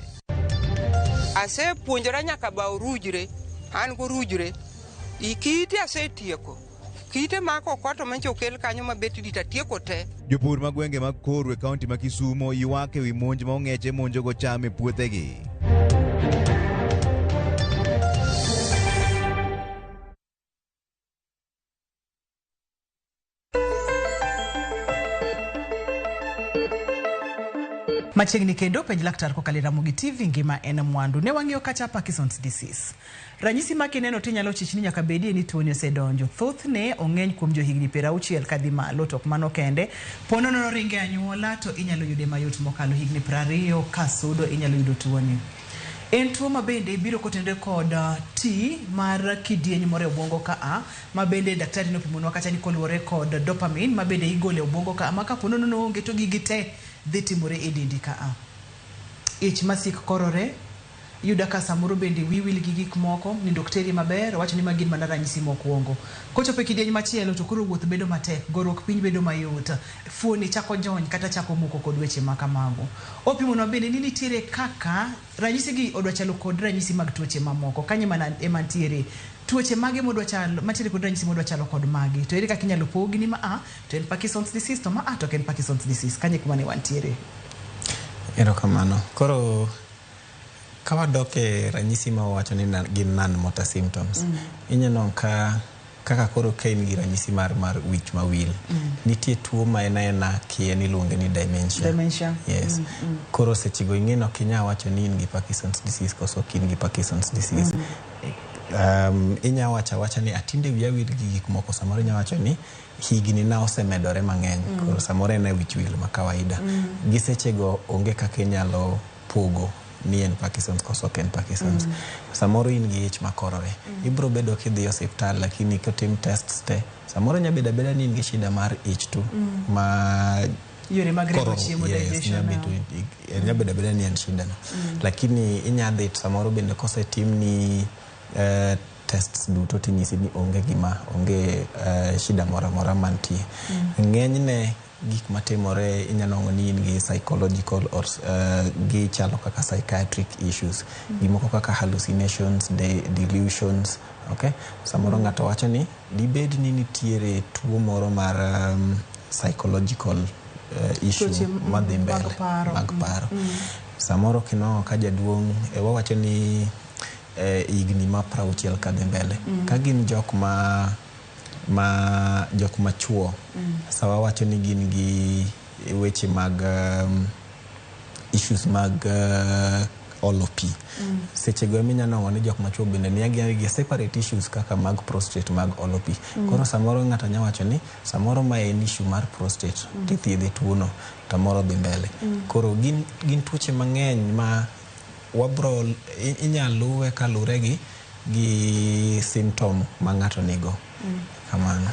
Asepuonjora nyaka ba orujre, an gorujre. Ikite asetieko. Kite mako okwato mancho okel kanyo mabet dit atieko te. Jopur mag gwenge mag Koru e kaunti ma Kisumo ywak ewi monj ma ong'eche monjogo cham e puothegi. Machiegni kendo penj laktar kokalo e Ramogi TV ngima en mwandu. Ne wang'iyo kacha Parkinson's disease. Ranyisi ma kineno tinyalo chich ni nyaka bedie ni tuoni osedonjo. Thothne ong'eny kuom johigni 60 kadhi malo, to ok mano kende. Po nono ringe anyuola to inyalo yude mayot mokalo higni 20 kasudo inyalo yudo tuoni. En tuo ma bende biro kotenore kod ti mar kidieny moro e obwongo ka a, ma bende daktari nopimonwa kacha ni koluwore kod dopamine ma bende igolo e obwongo ka a, ma kapo nono onge to gigi te dhi timore e dendi ka a. Ich masik korore, yuda ka samoro bende wiyi wil gi gik moko, nindo ok teri maber, wacho ni magi gin mana ranyisi mokwongo. Kochopo e kidieny machielo to koro wuoth bedo matek, goruok piny bedo mayot, fuoni chako jony kata chako moko kod weche ma kamago. Opimonwa bende ni nitiere kaka ranyisi gi odwa chalo kod ranyisi mag tuoche mamoko. Kanyo ema ntiere tuoche mage modwa chalo, mantiere kod ranyisi modwa chalo kod magi. To ere kaka inyalo pogi ni ma a to en Parkinson's disease to ma a to ok en Parkinson's disease. Kanyo e kuma ne wantiere. Erokamano. Koro ka wadok e ranyisi ma wawacho ni gin non-motor symptoms, ineno ka kaka koro ka in gi ranyisi mar wich mawil, nitie tuo ma en aena kien iluonge ni dementia. Dementia. Yes. Koro sechego ing'e ni ok inyal wacho ni in gi Parkinson's disease koso ok in gi Parkinson's disease. Inya wacho awacha ni atinde wiya wil gi gik moko, samoro inya wacho ni higni na osemedore mang'eny, koro samoro en e wich wil ma kawaida. Gi sechego onge kaka inyalo pogo ni en Parkinson's koso ok en Parkinson's. Samoro in gi ich makorore, ibiro bedo kidhi e osiptal, lakini kotim tests te samoro nya bedo abeda ni in gi shida mar ich tu ma yore mag rego chiemo, digestion. Nya bedo abeda ni en shida no, lakini inya dhi to samoro bende kosetimni tests duto tinyisi ni onge gima, onge shida moro amora mantie. Ng'enyne gik matimore inyalo nwang'o ni in gi psychological or gichalo kaka psychiatric issues, gimoko kaka hallucinations, delusions. Okay? Samoro ng'ato wacho ni dibed ni nitiere tuo moro mar psychological issue madhi mbele mag paro. Samoro kinwang'o ka jaduong' wawacho ni higni ma 60 kadhi mbele, ka gin jok ma jok machuo, sawa wacho ni gin gi weche mag issues mag olo pi. Sechego ema inyalo nwang'o ni jok machuo bende nigi separate issues kaka mag prostate mag olo pi. Koro samoro ng'ato nyalo wacho ni samoro ma en issue mar prostate, tithiedhe tuono to moro dhi mbele. Koro gin tuoche mang'eny ma wabro inyalo luwe kalure gi symptom ma ng'ato nigo. Kamano.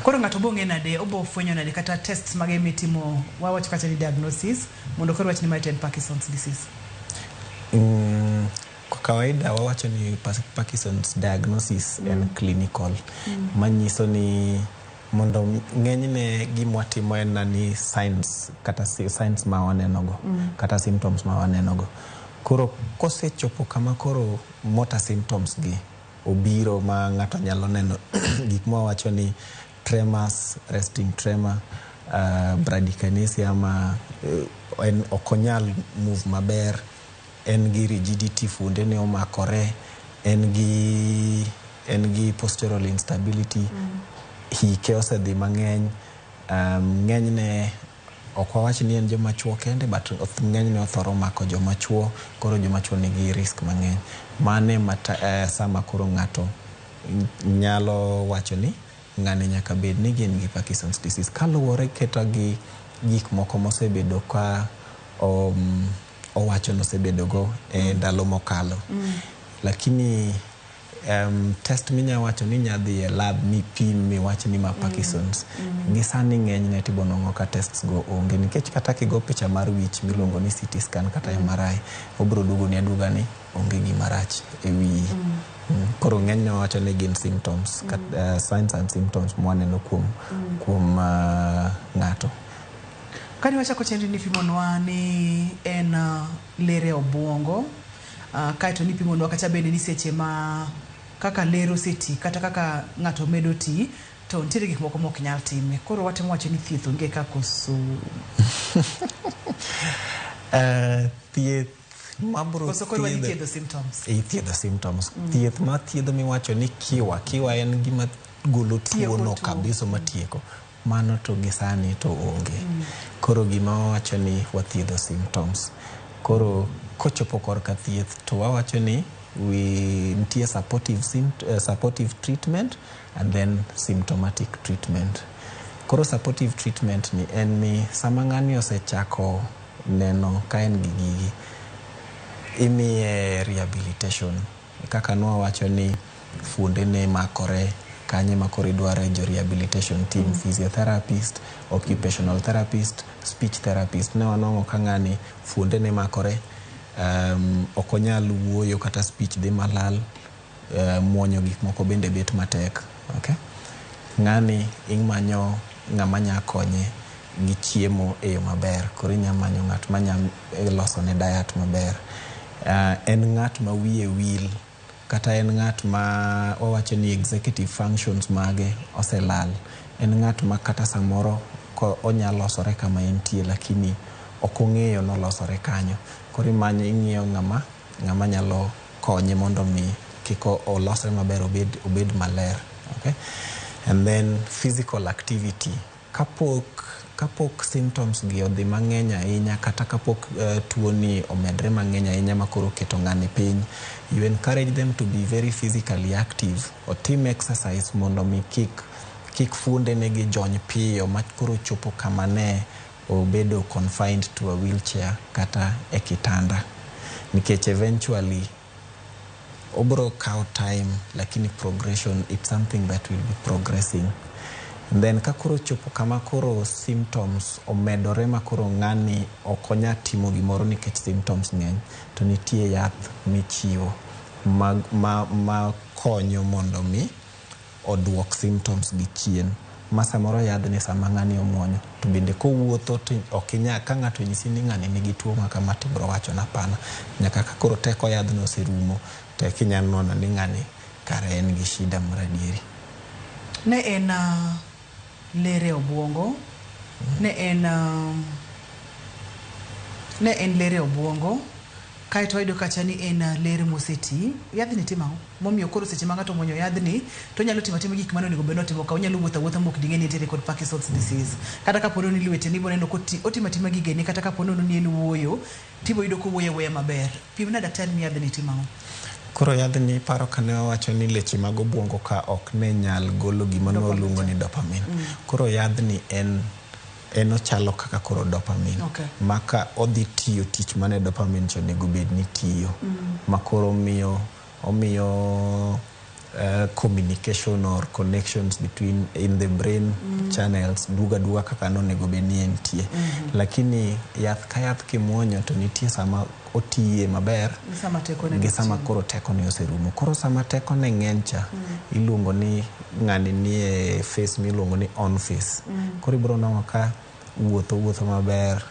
Koro ng'ato bo ng'e nade, obo fwenyo nade kata tests mage mitimo, wawacho kata ni diagnosis, mondo koro wach ni mae to en Parkinson's disease. Kwa kawaida wawacho ni Parkinson's diagnosis en clinical, manyiso ni mondo ng'enyne gima watimo en ni signs kata signs ma wanenogo, kata symptoms ma wanenogo. Koro kosechopo kama koro motor symptoms gi obiro ma ng'ato nyalo neno gik ma wawacho ni tremors, resting tremor, bradykinesia ma en ok onyal move maber, en gi rigidity, fuonde ne omakore, En gi postural instability, hike osedhi mang'eny. Ng'enyne ok wawach ni en joma chuo kende, but ng'enyne othoro mako joma chuo. Koro joma chuo nigi risk mang'eny. Mane mata, sama koro ng'ato nyalo wacho ni ng'ani nyaka bed ni gin gi Parkinson's disease kaluwore kata gi gik moko mosebedo ka owacho nosebedogo e ndalo mokalo. Lakini test minya wacho ni inya dhi e lab mipim miwach ni ma Parkinson's, gi sani ng'enyne tibo nwang'o ka tests go onge, nikech kata kigo picha mar wich miluongo ni CT scan kata MRI, obro duogoni aduoga ni onge gima rach e wiyi. Koro ng'enyne wawacho ni gin symptoms, signs and symptoms mwaneno kuom ng'ato. Kane wachako chenro nipimonwa ni en ler e obuongo, kaeto nipimonwa kacha bende ni seche ma kaka ler oseti kata kaka ng'ato medo ti to nitiere gik moko mok nyal time. Koro watemo wacho ni thieth onge ka koso? Thieth mabro Koso koro wadhi thiedho- thiedho symptoms? Ithiedho symptoms. Thieth ma thiedho miwacho ni cure en gima golo Tieko tuono tuo. Kabisa matieko mano to gi sani to onge. Koro gima wawacho ni wathiedho symptoms. Koro kochopo korka thieth to wawacho ni we nitie supportive treatment and then symptomatic treatment. Koro supportive treatment ni en ni sama ng'ani osechako neno ka en gi gigi, imiye rehabilitation kaka nwawacho ni fuondene makore kanye ma koro idware jo rehabilitation team, physiotherapist, occupational therapist, speech therapist. Ne wanwang'o ka ng'ani fuondene makore, ok onyal wuoyo kata speech dhi malal, muonyo gik moko bende bet matek, okay? Ng'ani imanyo ng'ama nya konye gi chiemo e yo maber. Koro inya manyo ng'at manya losone diet maber. En ng'at ma wiye wil kata en ng'at ma wawacho ni executive functions mage oselal. En ng'at ma kata samoro ko onya losore kama entie lakini ok ong'eyo nolosore kanyo. Koro imanyo, ing'iyo ng'ama nyalo konye mondo mi kik olosre maber, obed maler, okay? And then physical activity. Kapok symptoms gi odhi mang'eny ahinya kata kapok tuo ni omedre mang'eny ahinya ma koro oketo ng'ani piny, you encourage them to be very physically active, otim exercise mondo mi kik fuondene gi jony piyo ma koro chopo kama ne obedo confined to a wheelchair kata e kitanda, nikech eventually obro kawo time, lakini progression, it's something that will be progressing. And then ka koro chopo kama koro symptoms omedore ma koro ng'ani ok onya timo gimoro nikech symptoms ng'eny, to nitie yath michiwo ma konyo mondo mi oduok symptoms gi chien, ma samoro yadhni sama ng'ani omuonyo to bende kowuotho to ok inya ka ng'ato onyisi ni ng'ani nigi tuo ma kama, tibro wacho napana nyaka ka koro teko yadhno oserumo to eka inya neno ni ng'ani kare en gi shida mar adieri. Ne en ler e obuongo, ne en ler e obuongo, kaeto wayudo kacha ni en ler moseti. Yadhni timo ang'o momiyo koro seche ma ng'ato omuonyo yadhni to onyalo timo atima gik mane onego bed ni otimo ka onyalo wuotho awuotha mok ding'e ni entiere kod Parkinson's disease, kata kapo ni lwete ni iboneno otimo atima gigene, kata kapo ni en wuoyo tibo yudo kowuoyo awuoya maber. Pimna daktari ni yadhni timo ang'o? Koro yadhni, paro kane wawacho ni leche mag obuongo ka ok ne nyal golo gima ne waluongo ni dopamine. Koro yadhni en ochalo kaka koro dopamine ma ka odhi tiyo tich mane dopamine cha onego bed ni tiyo, ma koro omiyo communication or connections between in the brain channels duogo aduoga kaka nonego bed ni entie. Lakini yath ka yath kimuonyo to nitie sama otiye maber gi sama tekone gi dok sama chien. Koro tekone oserumo. Koro sama tekone ng'eny cha, iluongo ni ng'ani nie phase miluongo ni on phase. Koro ibiro nwang'o ka wuotho wuotho maber,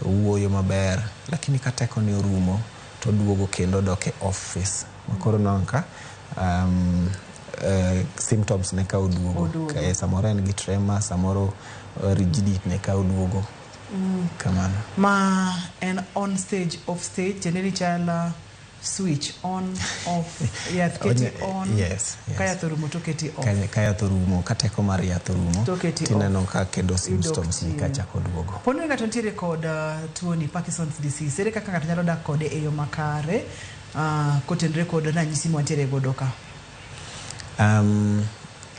wuoyo maber, lakini ka tekone orumo to oduogo kendo odok e off phase ma koro nwang'o ka symptoms ne ka oduogo. Oduogo. Samoro en gi tremor, samoro rigidity ne ka oduogo. Kamano. Ma en on stage, off stage, tiende ni chal Switch on off yath keti on. Yes. Ka yath orumo to keti off. Ka yath orumo, ka teko mar yath orumo, To keti tineno off. ka kendo symptoms chien. ni kachako duogo. Poni ng'ato nitiere kod tuoni Parkinson's disease, ere kaka ng'ato nyalo dak kode e yo makare kotenore kod ranyisi mwantiere godo ka?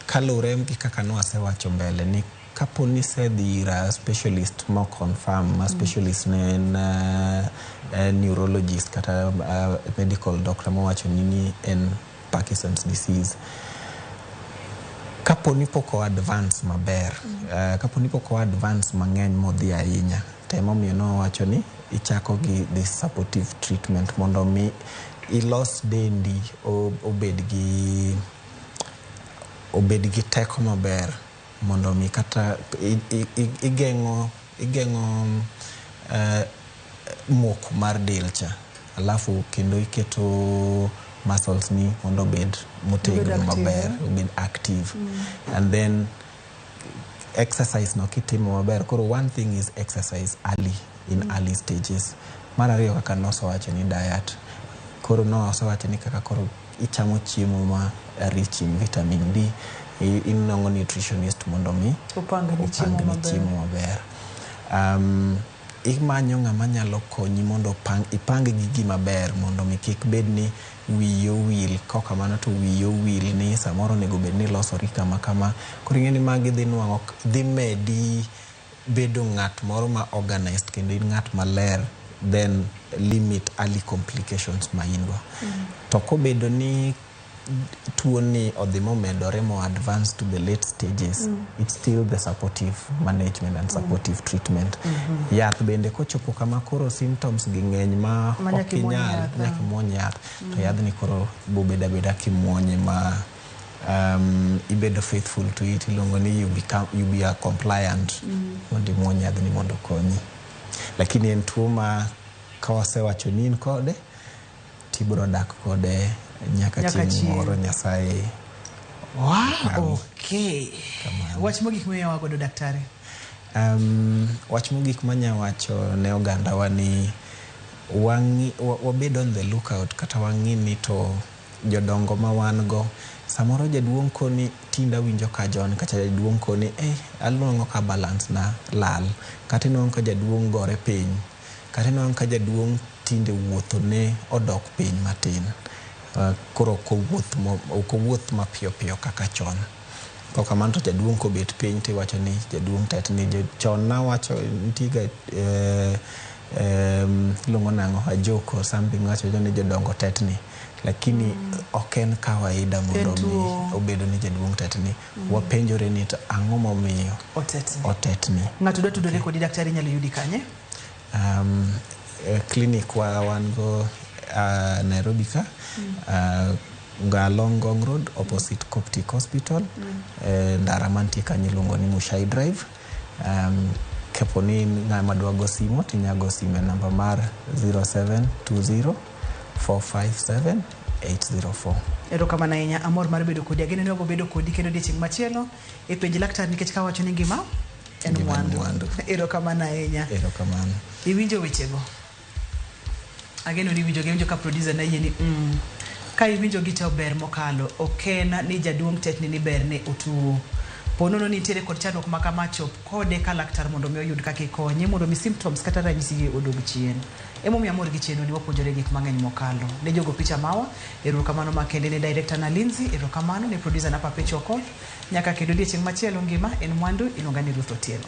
Kaluwore gi kaka nwasewacho mbele ni kapo ni isedhi ir a specialist mo confirm ma specialist ne en neurologist kata medical doctor mowacho ni en Parkinson's disease, kapo ni pok o advance maber, kapo ni pok o advance mang'eny modhi ahinya, to emomiyo nowacho ni ichako gi this supportive treatment mondo mi ilos dendi obed gi teko maber mondo mi kata igeng'o moko mar del cha, alafu kendo iketo muscles ni mondo obed motegno active, maber, eh? Obed active. And then exercise no kitimo maber. Koro one thing is exercise early in early stages. Mar ariyo, kaka nosewacho ni diet, koro nosewacho ni kaka koro ichamo chiemo ma rich in vitamin D, inwang'o nutritionist mondo mi opangni chiemo opangni maber. Chiemo maber. Imanyo ng'ama nyalo konyi mondo ipang gigi maber mondo mi kik bed ni wiyi owil. Kokamano to wiyi owil ni samoro onego bed ni ilosori kama kama. Koro ing'e ni magi dhi nwang'o dhi medi bedo ng'at moro ma organized kendo in ng'at maler, then limit early complications ma in go. To kobedo ni tuo ni odhi momedore mo advance to the late stages, it's still the supportive management and supportive treatment. Yath bende kochopo kama koro symptoms gi ng'eny ma Ma ok nyaka imuony inyal yath, nyaka ah. imuony yath, to yadhni koro bobedo abeda kimuonye ma ibedo faithful to it. Iluongo ni you become, you be a compliant mondo imuony yadhni mondo okonyi. Lakini en tuo ma ka wasewacho ni in kode, tibiro dak kode nyaka Nyaka chieng' chieng'. moro Nyasaye. Wow, okay. Wach mogik miyowa godo, daktari. Wach mogik manya wacho ne ogandawa ni wabed on the lookout kata wang'i ni to jodongo ma wan go samoro jaduong' koni tinde awinjo ka John kata jaduong' koni anwang'o ka balance na lal, kata inwang'o ka jaduong' gore piny, kata inwang'o ka jaduong' tinde wuotho ne odok piny matin, koro ok owuoth mapiyo piyo kaka chon. Kokamano to jaduong' kobet piny tiwacho ni jaduong' tetni. Chon nawacho nitie ga iluongo nang'o, a joke or something, wacho ni jodongo tetni, lakini ok en kawaida mondo mi tuo. Obedo ni jaduong' tetni. Wapenjore ni to ang'o momiyo otetni? Otetni. Ng'ato dwa tudore kodi, daktari, inyalo yudi kanye? Clinic wa wan go Nairobi ka, along Ngong Road opposite Coptic Hospital, ndara mantie kanyo iluongo ni Mushai Drive. Kapo ni in ng'ama dwa go simu, tinya go simu e namba mar 0720 457 804. Erokamano ahinya, amor mar bedo kodi. Ageno ni wabo bedo kodi kendo odiechieng' machielo e penj laktar, nikech kawacho ni ngima en Ngima en mwandu. Mwandu. Erokamano ahinya. Erokamano. Iwinjo wechego? Ageno ni iwinjo gi. Iwinjo ka producer na yie ni Ka iwinjo gi to ber mokalo. Ok en ni jaduong' tetni ni ber ne otuo. Ponono nitiere kod chandruok ma kama, chop kode ka laktar mondo mi oyud kaka ikonye mondo mi symptoms kata ranyisi gi odog chien. Emomiyo amor gi chenro ni, wapuonjore gik mang'eny mokalo. Ne jogo picha mawa, erokamano makende ne director na Lindsay, erokamano ne producer na Papecho Okoth. Nyaka kendo odiechieng' machielo, ngima en mwandu. Iluonga ni Ruth Otieno.